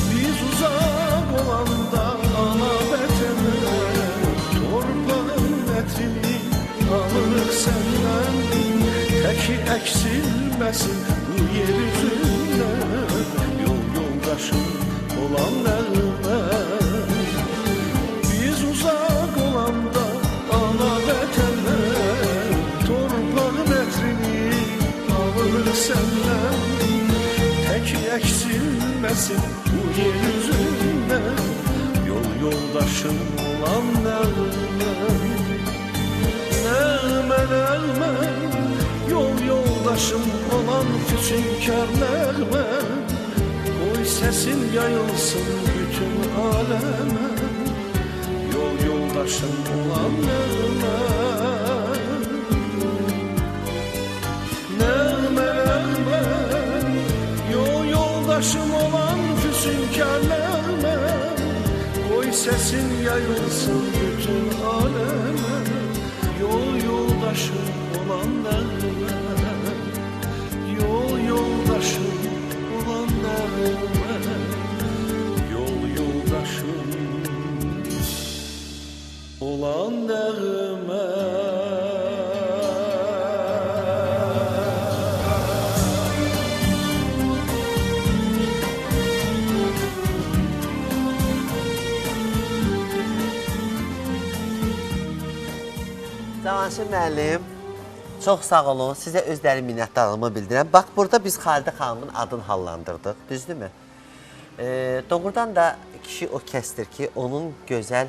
Biz uzaq olanda ana vətənə, torpağın ətrini alırıq səndən, təki əksilməsin bu yer üzündən, yol yoldaşım olan nəğmə. Biz uzaq olanda ana vətənə, torpağın ətrini alırıq səndən, təki əksilməsin bu yer üzündən, yol yoldaşım olan nəğmə. Nəğmə, nəğmə, yol yoldaşım olan füsunkar nəğmə, qoy səsim yayılsın bütün aləmə, yoldaşım olan nəğmə. Nəğmə, nəğmə, yol yoldaşım olan füsunkar nəğmə. Qoy səsin yayılsın bütün aləmə. Yol yoldaşım olan nəğmə. Yol yoldaşım olan nəğmə. Yol yoldaşım olan nəğmə. Cavanşir müəllim, çox sağ olun. Sizə öz dərin minnətdarlığımı bildirəm. Bax, burada biz Xalidə xanımın adını hallandırdıq, düzdürmü? Doğrudan da kişi o kəsdir ki, onun gözəl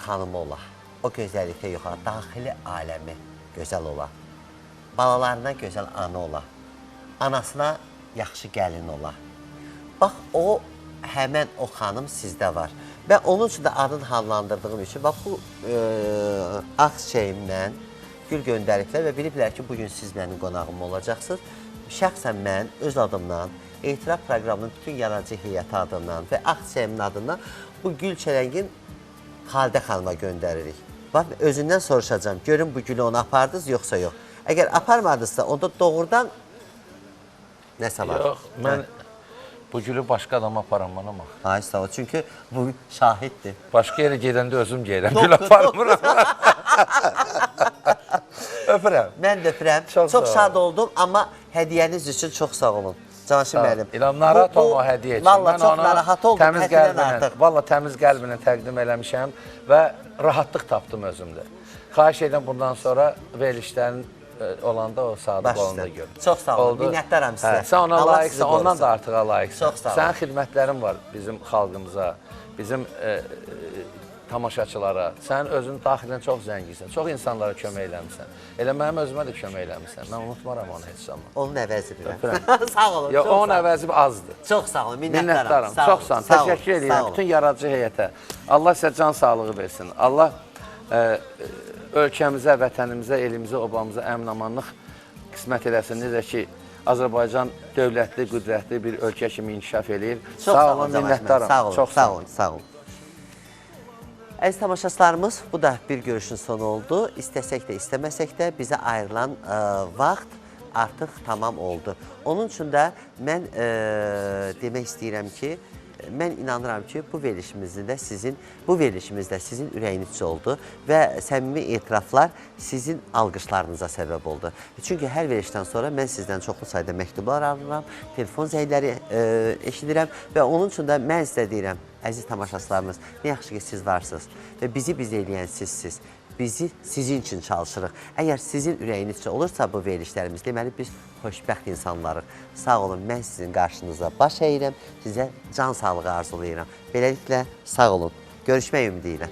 xanımı ola. O gözəllikdə yox ola, daxili aləmi gözəl ola. Balalarına gözəl ana ola. Anasına yaxşı gəlin ola. Bax, o, həmən o xanım sizdə var. Və onun üçün də adını hallandırdığım üçün, bax, bu ağ çiçəyimlə gül göndəriblər və biliblər ki, bugün siz mənim qonağım olacaqsınız. Şəxsən mən öz adımdan, Etiraf proqramının bütün yaradıcı heyəti adından və ağ çiçəyimin adından bu gül çələngin Xalidə xanıma göndəririk. Bax, özündən soruşacağım, görün bu gülü ona apardınız, yoxsa yox. Əgər aparmadınızsa, onda doğrudan nəsə var? Yox, mən bu gülü başqa adama aparamam amma. Ay, sağ ol, çünki bu şahiddir. Başqa yerə gedəndə özüm geyirəm, gül aparmıram. Öpürəm. Mən də öpürəm. Çox şad oldum, amma hədiyyəniz üçün çox sağ olun. Cavanşir müəllim. İlham, narahat olma o hədiyyə üçün. Valla çox narahat oldum, hədiyədən artıq. Valla təmiz qəlbinə təqdim eləmişəm və rahatlıq tapdım özümdə. Xahiş edirəm bundan sonra verilişlərin olanda o sadıq olanda görün. Çox sağ olun, minnətdaram sizə. Sən ona layiqsən, ondan da artığa layiqsən. Çox sağ olun. Sənin xidmətlərin var bizim xalqımıza, bizim tamaşaçılara. Sən özün daxilən çox zənginsən, çox insanlara kömək eləmişsən. Elə mənim özümə də kömək eləmişsən. Mən unutmaram onu heç zaman. Onun əvəzi bilirəm. Sağ olun. Yox, onun əvəzi azdır. Çox sağ olun, minnətdaram. Çox sağ olun. Təşəkkür edirəm bütün yaradıcı heyətə. Allah sizə can sağlığı versin. Allah ölkəmizə, vətənimizə, elimizə, obamıza əmin-amanlıq qismət eləsin. Necə ki, Azərbaycan dövlətli, qüdrətli bir ölkə kimi inkişaf eləyir. Sağ olun, minnətdaram. Sağ olun, sağ olun, sağ olun. Əziz tamaşaçılarımız, bu da bir görüşün sonu oldu. İstəsək də, istəməsək də bizə ayrılan vaxt artıq tamam oldu. Onun üçün də mən demək istəyirəm ki, mən inanıram ki, bu verilişimizdə sizin ürəyinizcə oldu və səmimi etiraflar sizin alqışlarınıza səbəb oldu. Çünki hər verilişdən sonra mən sizdən çoxlu sayda məktublar alıram, telefon zəngləri eşidirəm və onun üçün də mən sizə deyirəm, əziz tamaşaçılarımız, nə yaxşı ki siz varsınız və bizi biz eləyən sizsiz. Bizi sizin üçün çalışırıq. Əgər sizin ürəyinizcə olursa bu verilişlərimiz, deməli biz xoşbəxt insanlarıq. Sağ olun, mən sizin qarşınıza baş əyirəm, sizə can sağlığı arzulayıram. Beləliklə, sağ olun. Görüşmək ümidi ilə.